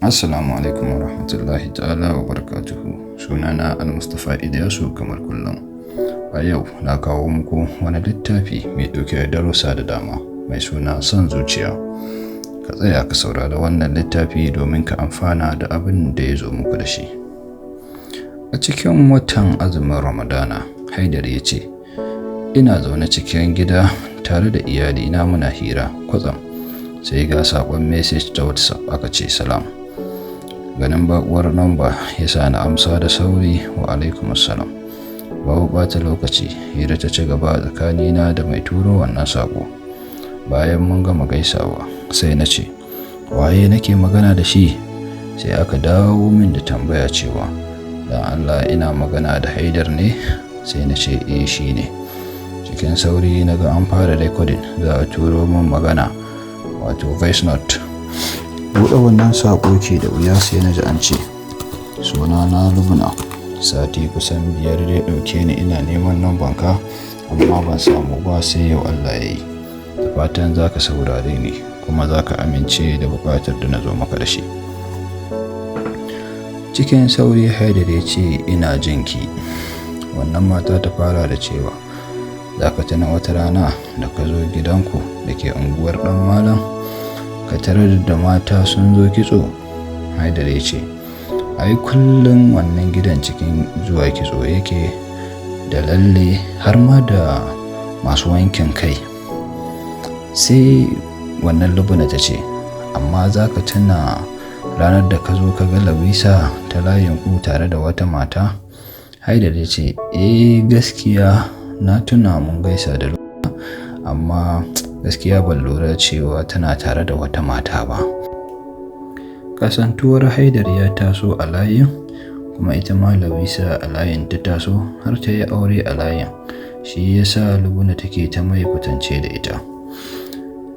Assalamu alaikum wa rahmatullahi ta'ala wa barakatuhu. Sunana Al-Mustapha Ilyasu kamar kullum. A yau na kawo muku wani littafi mai ɗauke da darussa da dama mai suna Son Zuciya. Ka tsaya ka saurari wannan littafi domin ka amfana da abin da ya zo muku da shi. A cikin watan azumin Ramadana, Haidar ya ce, "Ina zaune cikin gida tare da iyalina muna hira kwatsam sai ga saƙon message ta WhatsApp aka ce salam." Ganin baƙuwar namba ya sa na amsa da sauri, "Wa alaikum assalam." Babu ɓata lokaci, hira ta ci gaba tsakanina da mai turo wannan saƙo. Bayan mun gama gaisawa, sai na ce, "Waye nake magana da shi?" Sai aka dawo min da tambaya cewa, "Dan Allah ina magana da Haidar ne?" Sai na ce, "Eh, shi ne." Cikin sauri na ga an fara recording za a turo min magana, wato voice note. Buɗe wannan saƙo ke da wuya sai na ji an ce, "Suna na Lubna, sati kusan 5 da ya ɗauke ni ina neman namban ka amma ban samu ba sai yau Allah ya yi. Da fatan za ka saurare ni kuma za ka amince da buƙatar da na zo maka da shi." Cikin sauri Haidar ya ce, "Ina jin ki." Wannan mata ta fara da cewa, "Za ka tuna wata rana da ka zo gidanku da ke unguwar Ɗan Malam, ka tarar da mata sun zo kitso?" Haidar ya ce, "Ai kullum wannan gidan cikin zuwa kitso yake da lalle har ma da masu wankin kai." Sai wannan Lubuna ta ce, "Amma za ka tuna ranar da ka zo ka ga Lawisa ta layin ku tare da wata mata?" Haidar ya ce, "Eh, gaskiya na tuna mun gaisa da Lubuna, amma gaskiya ban lura cewa tana tare da wata mata ba." Kasantuwar Haidar ya taso a layin, kuma ita ma Lawisa a layin ta taso har ta yi aure a layin, shi ya sa Lubuna take ta mai kwatance da ita.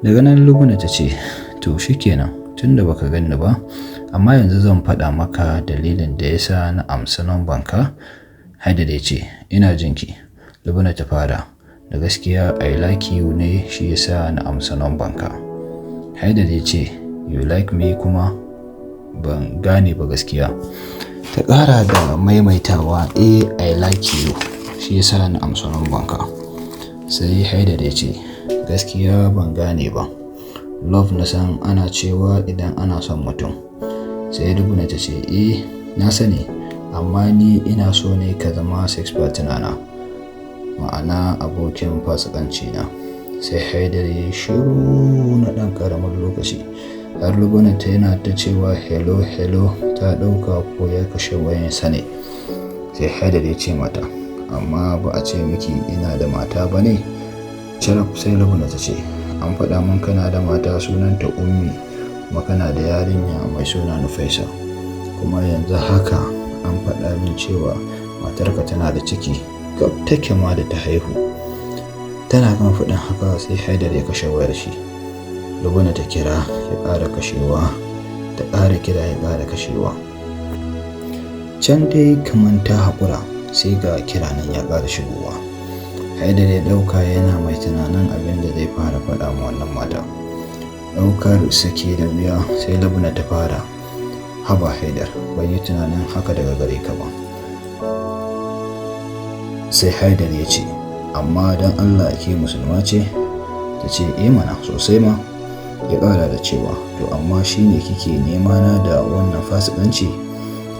Daga nan Lubuna ta ce, "To shikenan, tunda baka ganni ba, amma yanzu zan faɗa maka dalilin da ya sa na amsa namban ka." Haidar ya ce, "Ina jinki." Lubuna ta fara, "Da gaskiya I like you ne, shi ya sa na amsa namban ka." Haidar ya ce, "You like me kuma? Ban gane ba gaskiya." Ta ƙara da maimaitawa, "Eh, I like you, shi ya sa na amsa namban ka." Sai Haidar ya ce, "Gaskiya ban gane ba. Love na san ana cewa idan ana son mutum." Sai Lubuna ta ce, "Eh, na sani, amma ni ina so ne ka zama sex partner na, ma'ana abokin fasikanci na." Sai Haidar ya yi shiru na ɗan ƙaramin lokaci. Har Lubuna ta yana ta cewa hello, hello, ta ɗauka ko ya kashe wayansa ne. Sai Haidar ya ce mata, "Amma ba a ce miki ina da mata ba ne?" Sharaf sai Lubuna ta ce, "An faɗa min kana da mata sunanta Ummi, kuma kana da yarinya mai suna Nufaisa. Kuma yanzu haka an faɗa min cewa matarka tana da ciki, gab take ma da ta haihu." Tana gama faɗin haka sai Haidar ya kashe wayar shi. Lubuna ta kira, ya ƙara kashewa, ta ƙara kira, ya ƙara kashewa. Can dai kamar ta haƙura sai ga kira nan ya ƙara shigowa. Haidar ya ɗauka yana mai tunanin abin da zai fara faɗa ma wannan mata. Ɗaukar sake da wuya sai Lubuna ta fara, "Haba Haidar, ban yi tunanin haka daga gare ka ba." Sai Haidar ya ce, "Amma don Allah ke musulma ce?" Ta ce, "Eh mana, sosai ma." Ya ƙara da cewa, "To amma shi ne kike nema na da wannan fasikanci,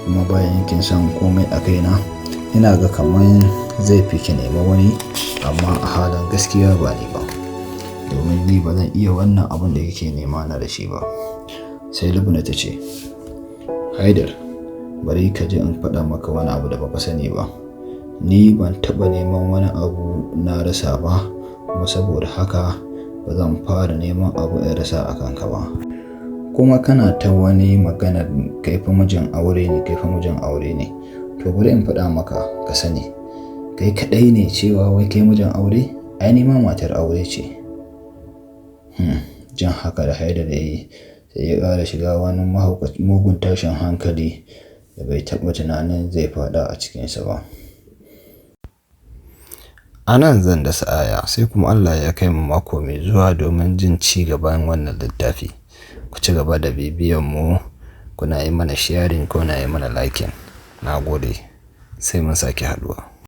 kuma bayan kin san komai a kaina, ina ga kamar zai fi ki nema wani, amma a halin gaskiya ba ni ba. Domin ni ba zan iya wannan abun da kike nema na da shi ba." Sai Lubuna ta ce, "Haidar, bari ka ji in faɗa maka wani abu da baka sani ba. Ni ban taɓa neman wani abu na rasa ba, kuma saboda haka ba zan fara neman abu in rasa a kanka ba. Kuma kana ta wani maganar kai fa mijin aure ne, kai fa mijin aure ne. To bari in faɗa maka ka sani, kai kaɗai ne cewa wai kai mijin aure? Ai ni ma matar aure ce." Jin haka da Haidar ya yi, sai ya ƙara shiga wani mugun tashin hankali da bai taɓa tunanin zai faɗa a cikinsa ba. A nan zan dasa aya, sai kuma Allah ya kai mu mako mai zuwa domin jin ci gaban wannan littafi. Ku ci gaba da bibiyan mu. Kuna yi mana sharing, kuna yi mana liking. Na gode, sai mun sake haɗuwa.